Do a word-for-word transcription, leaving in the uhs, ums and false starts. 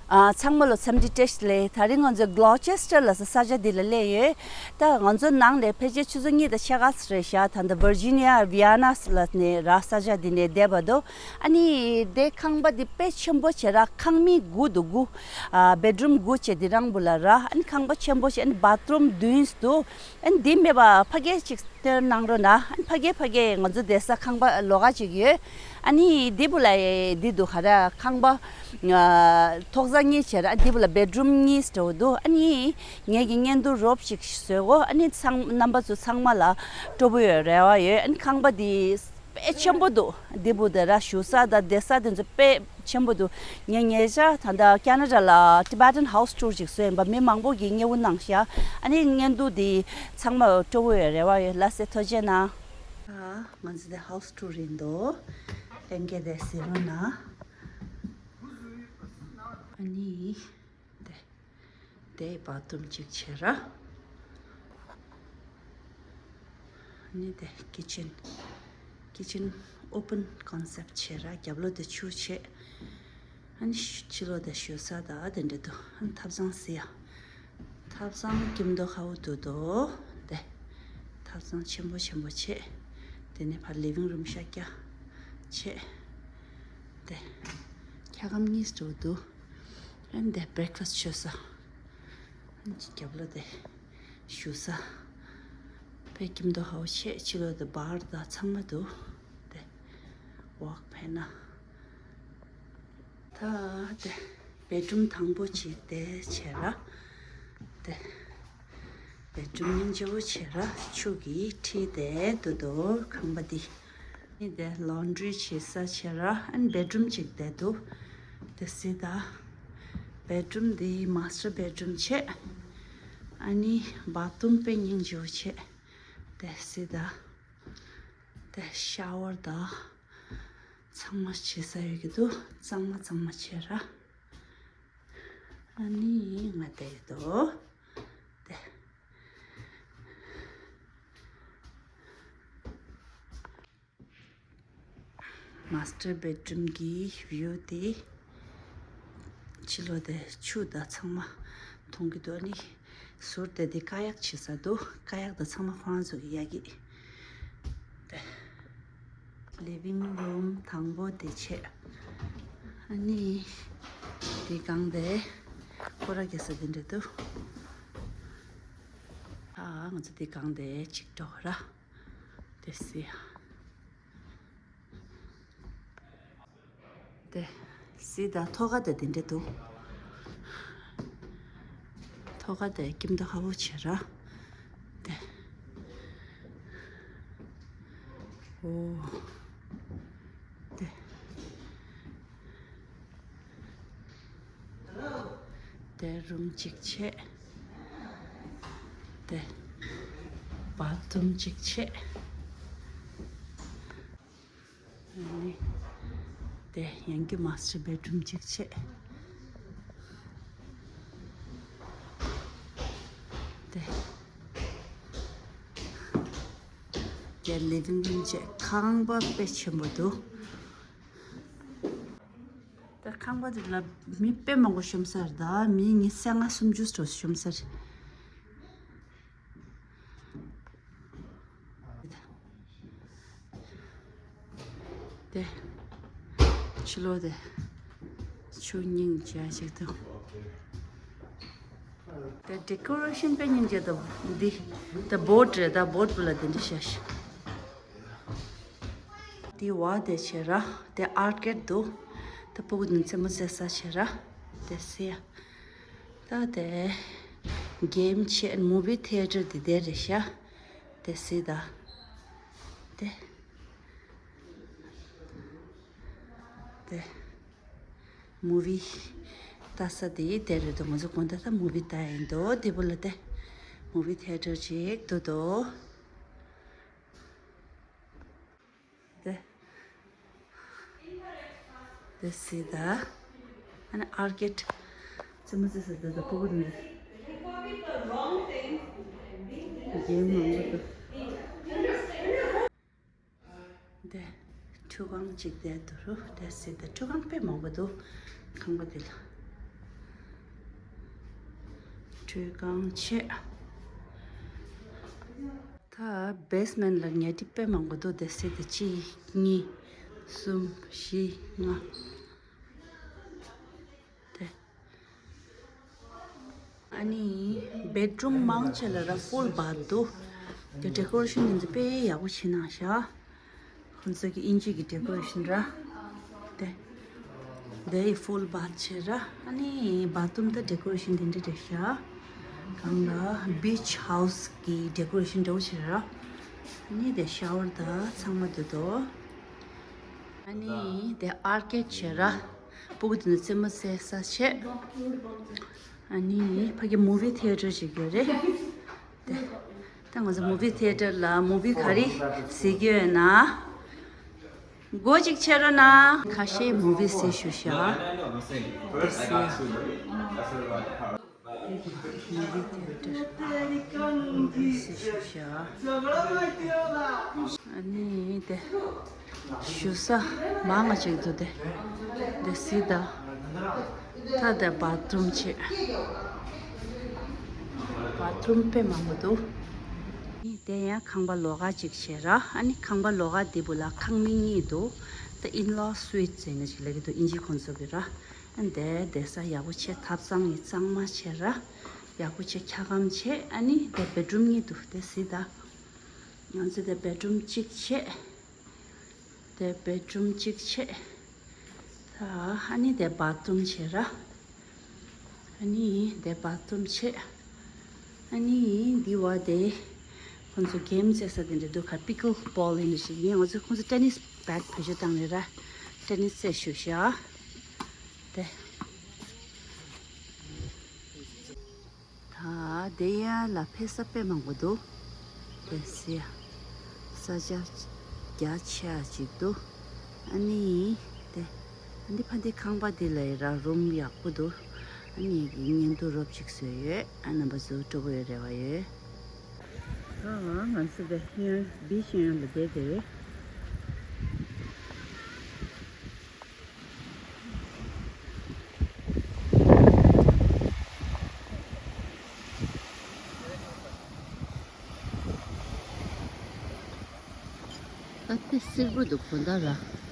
ཨ། ཚང་མ་ལ་འཚམས་འདྲི་བཀྲ་ཤིས་བདེ་ལེགས། ད་རིང་ང་ཚོ་Gloucester་ལ་ས་ས་ཆ་འདི་ལ་སླེབས་ཡོད། ད་ང་ཚོ་ནང་ནས་ཕལ་ཆེར་ཆུ་ཚོད་གཉིས་དང་ཕྱེད་ཀ་རེད་ཤག་ད་ལྟ་Virginia Vienna་ལ་ནས་ར་ས་ཆ་འདི་ནས་བསྡད་པ་འདུག་ཨ་ནི་དེ་ཁང་པ་འདི་དཔེ་ཆེན་པོ་བྱས་ར། ཁང་མིག་དགུ་འདུག་དགུ། ཨ། bedroom་དགུ་བྱས་འདི་རང་བུ་ལ་ར། ཨ་ནི་ཁང་པ་ཆེན་པོ་བྱས། ཨ་ནི་bathroom་བདུན་འདུག་ཨ་ནི་འདི་མེད་པ་ཕ་གི་ཅིག་སྟོན་གནང་རོགས་གནང་། ཨ་ནི་ཕ་གི་ཕ་གི་ང་ཚོ་བསྡད་ས་ཁང་པ་ལོགས་ཀ་ཅིག་ཡོད། ཨ་ནི་འདི་བུ་ལ་འདི་འདུག་ག་ར། ཁང་པ་ཐོག་ས་གཉིས་བྱས་ར། འདི་བུ་ལ་bedroom་གཉིས་འདྲ་བོ་འདུག་ཨ་ནི་ངེད་ཀྱི་བརྙན་ཐུང་རོབ་ཅིག་བཟོས་གོ་ཨ་ནི་ཚང་རྣམ་པ་ཚོ་ཚང་མ་ལ་སྤྲོ་པོ་ཡོད་རེ་བ་ཡོད། ཨ་ནི་ཁང་པ་འདི་དཔེ་ཆེན་པོ་འདུག་འདི་བུ་དེ་ར་བཞུགས་ས་དང་བསྡད་ས་དེ་ཚོ་དཔེ་ཆེན་པོ་འདུག་ངས་ཉེ་ཆར་ད་ལྟ་ཁེ་ན་ཌ་ལ་Tibetan house tour་ཅིག་བཟོས་ཡིན་པ། མི་མང་པོ་གིས་མཉེས་པོ་གནང་ཤག་ཨ་ནི་བརྙན་ཐུང་འདི་ཚང་མ་སྤྲོ་པོ་ཡོད་རེ་བ་ཡོད། ལགས་སེ། ཐུགས་རྗེ་གནང་། ཨ། ང་ཚོ་དེ་house tour་ཡིན་འདུག་ལྷན་རྒྱས་དེ་གཟིགས་རོགས་གནང་། ཨ་ནི་དེ། དེ་bathroom་གཅིག་བྱས་ར། ཨ་ནི་དེ་kitchen། kitchen་open concept་བྱས་ར། རྒྱབ་ལོགས་དེ་ཆུ་བྱས། ཨ་ནི་ཕྱི་ལོགས་དེ་བཞུགས་ས་དང་དེ་འདྲ་འདུག་ཨ་ནི་ཐབ་ཚང་གཟིགས་ཡ། ཐབ་ཚང་སྐྱིད་མདོག་ཁ་པོ་འདུག་དོ། དེ་ཐབ་ཚང་ཆེན་པོ་ཆེན་པོ་བྱས། དེ་ནས་ཕར་living room་ཤག་རྒྱ་བྱས། དེ་འཁྱག་སྒམ་གཉིས་འདྲ་བོ་འདུག་ཨ་ནི་དེ་breakfast་མཆོད་ས། ཨ་ནི་རྒྱབ་ལོགས་དེ་བཞུགས་ས། དཔེ་སྐྱིད་མདོག་ཁ་པོ་བྱས། ཕྱི་ལོགས་དེ་bar་དང་ཚང་མ་འདུག་དེ་walk་ཕེབས་ན། ད་དེ་bedroom་དང་པོ་ཅིག་དེ་བྱས་ར། དེ་bedroom་སྙིང་རྗེ་པོ་བྱས་ར། ཆུ་གིས་འཁྲིད་དེ་འདུག་དོ་ཁང་པ་འདི། ཨ་ནི་དེ་laundry་བྱེད་ས་བྱས་ར། ཨ་ནི་bedroom་གཅིག་བསྡད་འདུག་དེ་གཟིགས་དང་། bedroom་འདི་master bedroom་བྱས། ཨ་ནི་bathroom་དཔེ་སྙིང་རྗེ་པོ་བྱས། དེ་གཟིགས་དང་། དེ་shower་དང་ཚང་མ་བྱེད་ས་ཡོད་ཀྱི་འདུག་གཙང་མ་གཙང་མ་བྱས་ར། ཨ་ནི་ང་བསྡད་ཡོད་དོ། དེ། master bedroom་གི་view་དེ། ཕྱི་ལོགས་དེ་ཆུ་དང་ཚང་མ་མཐོང་གི་འདུག་ཨ་ནི་ཟུར་དེ་དེ་ཀ་ཡག་བྱེད་ས་འདུག་ཀ་ཡག་དང་ཚང་མ་ཁོ་རང་ཚོ་གི་ཡག་གི། དེ་living room་དང་པོ་དེ་བྱས། ཨ་ནི་དེ་སྒང་དེ་སྐོར་ར་རྒྱག་ས་དེ་འདྲ་འདུག་ཨ། ང་ཚོ་དེ་སྒང་དེ་གཅིག་འགྲོ་ར། དེ་སི། དེ་སི་ད་ཐོག་ཁ་དེ་དེ་འདྲ་འདུག་ཐོག་ཁ་དེ་སྐྱིད་མདོག་ཁ་པོ་བྱས་ར། དེ། ཨོ། དེ། དེ་རུམ་གཅིག་བྱས། དེ་བཱ་ཐི་རུམ་གཅིག་བྱས། ཨ་ནི་དེ་ཡང་གི་མཱ་སི་ཊར་བེད་རུམ་གཅིག་བྱས། དེ་དེ་ལིབ་བིང་རུམ་བྱས། ཁང་པ་དཔེ་ཆེན་པོ་འདུག་ད་ཁང་པ་དེ་ལ་མི་དཔེ་མང་པོ་ཤོང་ས་རེད། ད་མི་ཉི་ཤུ་རྩ་ལྔ་སུམ་ཅུ་འགྲོ་ཤོང་ས་རེད། དེ་ཕྱི་ལོགས་དེ་ཆུ་སྙིང་རྗེ་ཞིག་འདུག་དེ་ཌེ་ཀོ་རེ་ཤན་དཔེ་སྙིང་རྗེ་འདུག་འདི་དེ་བོཌ་རེད། ད་བོཌ་བུ་ལ་དེ་འདྲ་བྱས་ཤག་དེ་བ་དེ་བྱས་ར། དེ་ཨར་ཀེཌ་འདུག་དེ་སྤུ་གུ་དེ་རྩེད་མོ་རྩེ་ས་བྱས་ར། དེ་སི་ཡ། ད་དེ་གེམ་བྱས། མུ་བི་ཐི་ཡེ་ཊར་དེ་དེ་རེད་ཤག་དེ་སི་ད། དེ་དེ་མུ་བི་ལྟ་ས་དེ་དེ་རེད་འདུག་ང་ཚོ་དགོང་དག་ད་མུ་བི་ལྟ་ཡིན་འདུག་དེ་བུ་ལ་དེ་མུ་བི་ཐི་ཡེ་ཊར་ཅིག་འདུག་འདུག་དེ། དེ་སི་ད། ཨ་ནི་ཨར་ཀེཌ་རྩེད་མོ་རྩེ་ས་དེ་ད་སྤུ་གུ་དེ་འདྲ་གེམ་མང་པོ་འདུག་དེ་ཁྲུས་ཁང་གཅིག་དེ་འདུག་རུ། དེ་སི་ད་ཁྲུས་ཁང་དཔེ་མང་པོ་འདུག་ཁང་པ་དེ་ལ། མཆོད་ཁང་བྱས། ད་བེ་སི་མེན་ཊི་ལ་ཉལ་ཁྲི་དཔེ་མང་པོ་འདུག་དེ་སྲིད་དེ་གཅིག་གཉིས་གསུམ་བཞི་ལྔ། དེ། ཨ་ནི་བེད་རུམ་མང་ཆེ་ལ་ར་ཕུལ་བྷ་ཐི་འདུག་དེ་ཌེ་ཀོ་རེ་ཤན་ཡིན་ཚེ་དཔེ་ཡག་པོ་བྱེད་གནང་ཤག་ཁོང་ཚོ་གི་དབྱིན་ཇི་གི་ཌེ་ཀོ་རེ་ཤན་ར། དེ། དེ་ཡི་ཕུལ་བྷ་ཐི་བྱས་ར། ཨ་ནི་བྷ་ཐི་རུམ་ད་ཌེ་ཀོ་རེ་ཤན་དེ་འདྲ་རེད་ཤག་གང་ལ་བིཆ་ཧའུ་སི་གི་ཌེ་ཀོ་རེ་ཤན་འདྲ་བོ་བྱས་ར། ཨ་ནི་དེ་ཤ་ཝར་ད་ཚང་མ་འདུག་དོ། ཨ་ནི་དེ་ཨར་ཀེཌ་བྱས་ར། སྤུ་གུ་དེ་ནི་རྩེད་མོ་རྩེ་ས་བྱས། ཨ་ནི་ཕ་གི་མུ་ཝི་ཐི་ཡེ་ཊར་ཞིག་ཡོད་རེད། དེ། ད་ང་ཚོ་མུ་ཝི་ཐི་ཡེ་ཊར་ལ་མུ་ཝི་ག་རེ་གཟིགས་ཀྱི་ཡོད་ན། སྒོ་གཅིག་ཕྱེ་རོགས་གནང་། ཁ་ཤས་མུ་ཝི་གཟིགས་ཞུ་ཤག་དེ་སྲིད། མུ་ཝི་ཐི་ཡེ་ཊར་གཟིགས་ཞུ་ཤག་ཨ་ནི་དེ། བཞུགས་ས་མང་ང་ཅིག་འདུག་དེ། དེ་སྲིད་ད། ད་དེ་བྷ་ཐི་རུམ་བྱས། བྷ་ཐི་རུམ་དཔེ་མང་པོ་འདུག་དེ་ཡང་ཁང་པ་ལོགས་ཀ་ཅིག་བྱས་ར། ཨ་ནི་ཁང་པ་ལོགས་ཀ་དེ་བུ་ལ་ཁང་མིག་གཉིས་འདུག་ད་ཨིན་ལོ་སུ་ཝིཊ་ཟེར་ནས་ཅིག་ལབ་ཀྱི་འདུག་དབྱིན་ཇི་ཁོང་ཚོ་གི་ར། ཨ་ནི་དེ་བསྡད་ས་ཡག་པོ་བྱས། ཐབ་ཚང་ཡི་གཙང་མ་བྱས་ར། ཡག་པོ་བྱས། འཁྱག་སྒམ་བྱས། ཨ་ནི་དེ་བེད་རུམ་གཉིས་འདུག་དེ་སྲིད་ད། ང་ཚོ་དེ་བེད་རུམ་གཅིག་བྱས། དེ་བེད་རུམ་གཅིག་བྱས། ད་ཨ་ནི་དེ་བྷ་ཐི་རུམ་བྱས་ར། ཨ་ནི་དེ་བྷ་ཐི་རུམ་བྱས། ཨ་ནི་འདི་བ་དེ་ཁོང་ཚོ་གེམ་རྩེ་ས་དེ་འདྲ་འདུག་ག་པིག་ཀལ་བྷོལ་ཡིན་ཞིག་ཡིན། ང་ཚོ་ཁོང་ཚོ་ཊེ་ནིས་བེཊ་བེད་སྤྱོད་བཏང་ནས་ར། ཊེ་ནིས་རྩེ་ཞུ་ཤག་དེ། ད་དེ་ཡ་ལ་ཕེབས་ས་དཔེ་མང་པོ་འདུག་དེ་སི་ཡ། ས་ཆ་རྒྱ་ཆེ་ཅིག་འདུག་ཨ་ནི་དེ། ཨ་ནི་ཕ་འདི་ཁང་པ་འདི་ལ་ཡི་ར་རུམ་ཡག་པོ་འདུག་ཨ་ནི་ཡི་གི་བརྙན་ཐུང་རོབ་ཅིག་བཟོས་ཡོད། ཨ་རྣམ་པ་ཚོ་སྤྲོ་པོ་ཡོད་རེ་བ་ཡོད། ད་ང་ཚོ་དེ་ཤེས་ཡོན་བི་ཤེས་ཡོན་ལ་བསྡད་དེ། ད་དེ་སིལ་བུ་འདུག་དགོང་དག་ར།